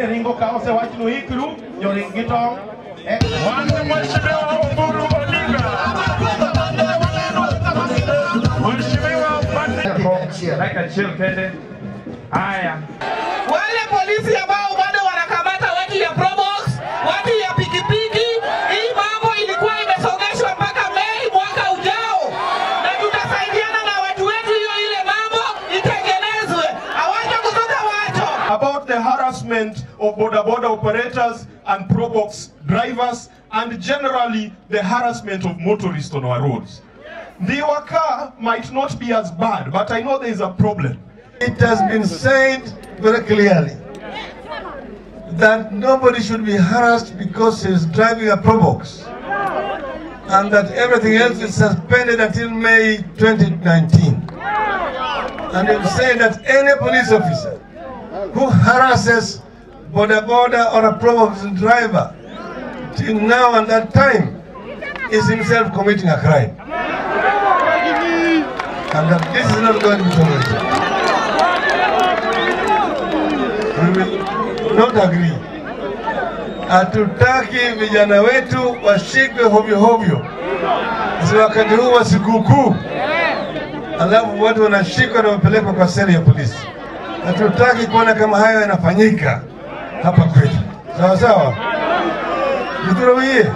ne ringo ka osewachnu ikru joring gi tong'. Wan Mheshimiwa Oburu Odinga. Mheshimiwa Patrick. Dakika achiel kende. Haya. Wale polisi ambao bado wanakamata watu ya Probox, watu ya pikipiki, hii mambo ilikuwa imesogeshwa mpaka Mei mwaka ujao. Na tutasaidiana na watu wetu hiyo ile mambo itengenezwe. Hawaja kutoka wacho. About the harassment of boda boda operators and Probox drivers and generally the harassment of motorists on our roads. The Waka might not be as bad, but I know there is a problem. It has been said very clearly that nobody should be harassed because he is driving a Probox, and that everything else is suspended until May 2019. And it said that any police officer who harasses boda boda or a Probox driver till now and that time is himself committing a crime. And that this is not going to be tolerated. We will not agree. Hatutaki vijana wetu washikwe hovyo hovyo. Si wakati huu wa sikukuu, alafu watu wanashikwa na wapelekwa kwa seli ya polisi. Hatutaki kuona kama hayo yanafanyika hapa kwetu. Sawa sawa? Jituruie.